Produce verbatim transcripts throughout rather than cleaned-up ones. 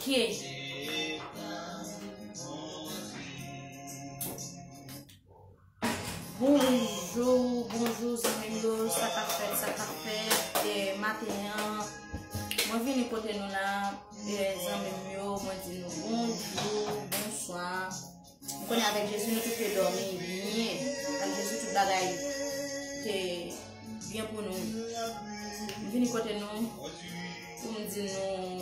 Ok. Bonjou, bonjou zanmi m yo, sa k ap fèt, sa k ap fèt, e, maten an, mwen vini kote nou la, e, zanmi m yo, mwen di nou bonjou, bonswa. M konnen avèk Jezi nou tout te dòmi byen, avèk Jezi tout bagay te byen pou nou. M vini kote nou pou m di nou,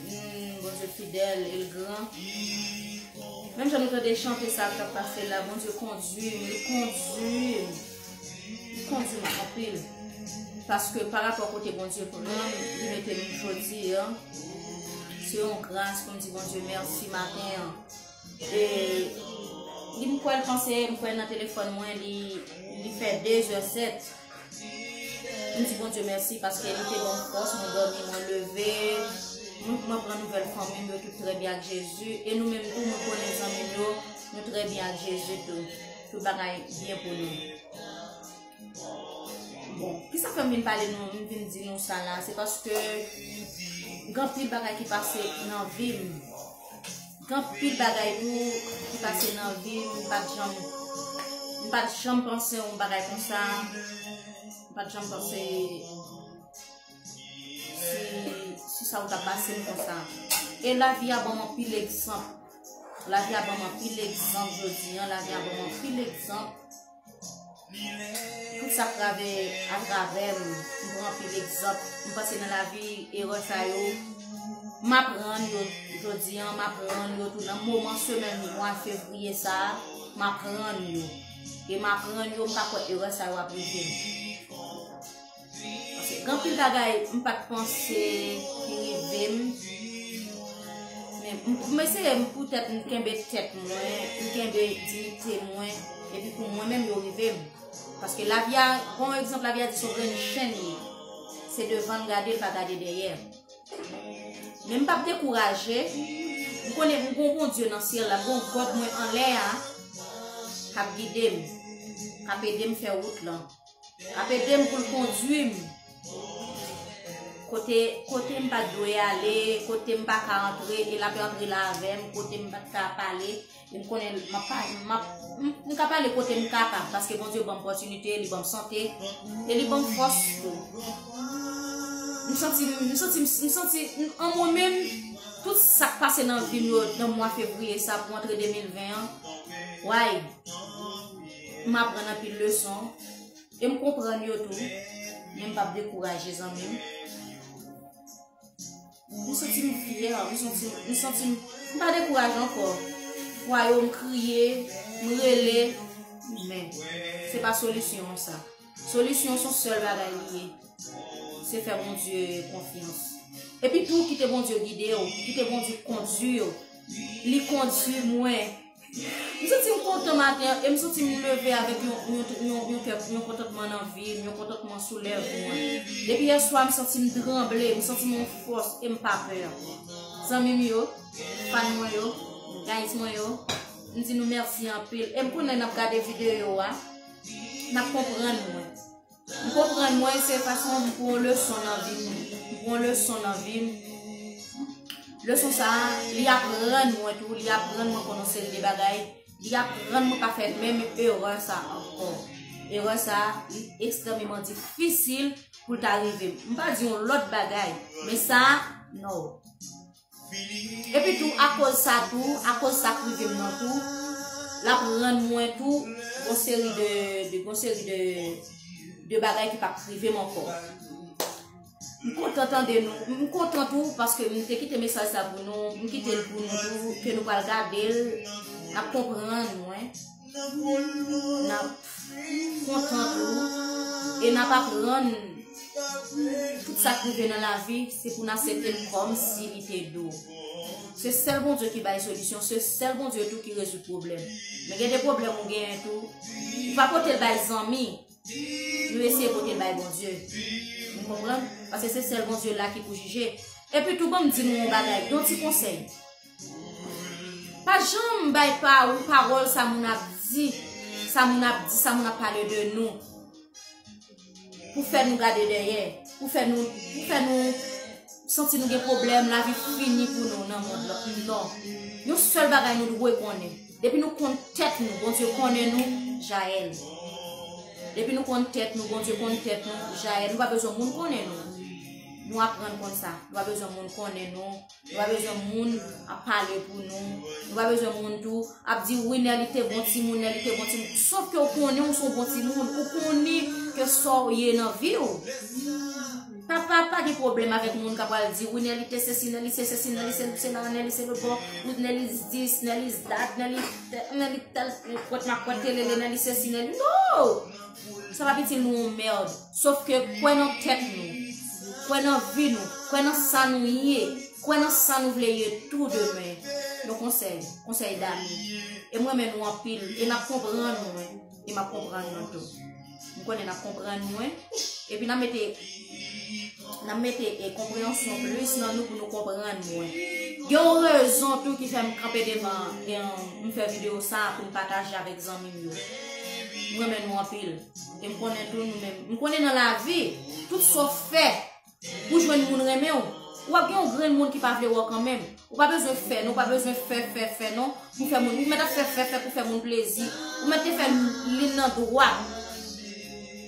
hmm, Bondye fidèl e l gran. Menm jan nou tande chante sa k ap pase la, Bondye kondui m, li kondui m, li kondui m anpil. Paske pa rapò kote Bondye pran m, li mete m jodi an, se yon gras pou m di Bondye mèsi maten an. E li, m kwè l panse, m kwè nan telefòn mwen, li, li fè de zè sèt. M di Bondye mèsi paske li te ban m fòs, mwen dòmi, mwen leve, mwen, mwen pran nouvèl fanmi m, yo tout trè byen ak Jezi. E nou menm tou, mwen konnen zanmi m yo, nou trè byen ak Jezi tou. Tout bagay byen pou nou. Bon, kisa fè m vin pale nou, m vin di nou sa la? Se paske gen anpil bagay ki pase nan vi m. Gen anpil bagay tou ki pase nan vi m, m pa t janm, m pa t janm panse yon bagay konsa. M pa t janm panse si, si sa w t ap pase m konsa. E lavi a ban m anpil egzanp. Lavi a ban m anpil egzanp jodi an. Lavi a ban m anpil egzanp. Tout sa k travè atravè m, m pran anpil egzanp. M panse nan lavi, erè sa yo, m aprann yo jodi an, m aprann yo tou nan moman semèn mwa fevriye sa a, m aprann yo. E m aprann yo, m pa kwè erè sa yo ap rive m. Paske gen anpil bagay m pa t panse ki rive m. Men m, m eseye m poutèt m kenbe tèt mwen, m kenbe diyite mwen, epi pou mwen menm yo rive m. Paske lavi a, bon egzanp, lavi a di se yon grenn chenn li. Se devan l gade, l pa gade dèyè. Men m p ap dekouraje. M konnen m gon Bondye nan syèl la, m gon God mwen anlè a k ap gide m, k ap ede m fè wout lan. Ap ede m pou l kondui m kote, kote m pa t dwe ale, kote m pa ka antre, e l ap antre la avè m, kote m pa t ka pale, e m konnen m ap pa, m ap, m, m ka pale kote m kapab, paske Bondye ban m opòtinite, li ban m sante, e li ban m fòs tou. M santi, m santi, m santi, m, an mwen menm, tout sa k pase nan vi m yo, nan mwa fevriye sa, pou antre de mil ven an, way, m aprann anpil leson. E m konprann yo tou. Men m p ap dekouraje, zanmi m. M santi m fyè, m santi, m santi m, m pa dekouraje ankò. Fwa yo, m kriye, m rele, men se pa solisyon an sa. Solisyon se yon sèl bagay li ye. Se fè Bondye konfyans. Epi tou, kite Bondye gide w, kite Bondye kondui w. Li kondui mwen. M santi m kontan maten an, e m santi m leve avèk yon, yon, yon, yon kè, yon kontantman nan vi m, yon kontantman sou lèv mwen. Depi yè swa, m santi m tranble, m santi m yon fòs, e m pa pè. Zanmi m yo, fan mwen yo, guys mwen yo, m di nou mèsi anpil. E m konnen n ap gade videyo a, n ap konprann mwen. M konprann mwen, se fason m pran leson nan vi m. M pran leson nan vi m. Leson sa a, li aprann mwen tou, li aprann mwen konnen yon seri de bagay. Li aprann mwen pa fè menm erè sa a ankò. Erè sa a, li ekstrèmeman difisil pou l ta rive m. M pa di yon lòt bagay, men sa a, no. Epi tou, akoz sa tou, akoz sa k rive m nan tou, l ap rann mwen tou yon seri de, de, yon seri de, de bagay ki p ap rive m ankò. M kontan tande nou, m kontan tou paske m te kite mesaj sa pou nou, m kite l pou nou tou, ke nou pral gade l, n ap konprann mwen. N ap kontan tou. E n ap aprann tout sa k rive nan lavi, se pou n aksepte l kòmsi li te dou. Se sèl Bondye ki bay solisyon, se sèl Bondye tou ki rezoud pwoblèm. Men gen de pwoblèm ou genyen tou, ou pa pote l bay zanmi, nou eseye pote l bay Bondye. Ou konprann? Paske se sèl Bondye la ki pou jije. Epi tou, ban m di nou yon bagay, yon ti konsèy. Pa janm bay pa ou pawòl sa moun ap di, sa moun ap di, sa moun ap pale de nou, pou fè nou gade dèyè, pou fè nou, pou fè nou, santi nou gen pwoblèm, lavi fini pou nou nan mond lan. Non. Yon sèl bagay nou dwe konnen. Depi nou konn tèt nou, Bondye konnen nou, Jael. Depi nou konn tèt nou, Bondye konn tèt nou, Jael. Nou pa bezwen moun konnen nou. Nou aprann konn sa. Nou pa bezwen moun konnen nou. Nou pa bezwen moun ap pale pou nou. Nou pa bezwen moun tou ap di, "Wi, Nelly te bon timoun, Nelly te bon timoun." Sòf ke ou konnen ou se yon bon timoun. Ou konnen ke sa w ye nan vi w. Pa, pa, pa gen pwoblèm avèk moun k ap pral di, "Wi, Nelly te sesi, Nelly se sesi, Nelly se sela, Nelly se lòtbò, ou Nelly is this, Nelly is that, Nelly tè-, Nelly tèl, makwèt makwèt, telele, Nelly sesi, Nelly." No! Sa p ap itil nou yon mèd. Sòf ke kwè nan tèt nou, kwè nan vi nou, kwè nan sa nou ye, kwè nan sa nou vle ye tou demen. Yon konsèy, konsèy dami. E m renmen nou anpil, e n ap konprann mwen, e m ap konprann nou tou. M konnen n ap konprann mwen, epi n ap mete, n ap mete, e, konpreyansyon plis nan nou pou nou konprann mwen. Gen yon rezon tou ki fè m kanpe devan, e, m fè videyo sa a pou m pataje avèk zanmi m yo. M renmen nou anpil. E m konnen tou nou menm. M konnen nan lavi, tout sa w fè pou jwenn moun renmen w, w ap gen yon grenn moun ki pa vle wè w kanmenm. Ou pa bezwen fè, non, ou pa bezwen fè, fè, fè, non, pou fè moun. Ou mèt ap fè, fè, fè pou fè moun plezi. Ou mèt te fè liy nan dwat.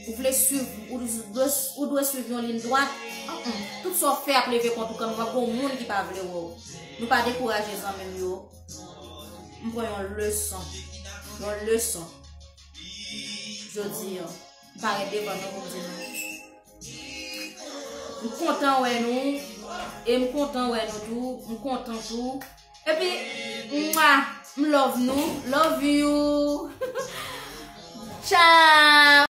Ou vle swiv, ou dwe, ou dwe swiv yon liy dwat. An, an. Tout sa w fè ap leve kont ou kanmenm. W ap gen yon moun ki pa vle wè w. Nou pa dekouraje zanmi m yo. M pran yon leson. Yon leson. Jodi a. M parèt devan nou pou m di nou. M kontan wè nou. E m kontan wè nou tou. M kontan tou. Epi, mwa, m love nou. Love you. Ciao.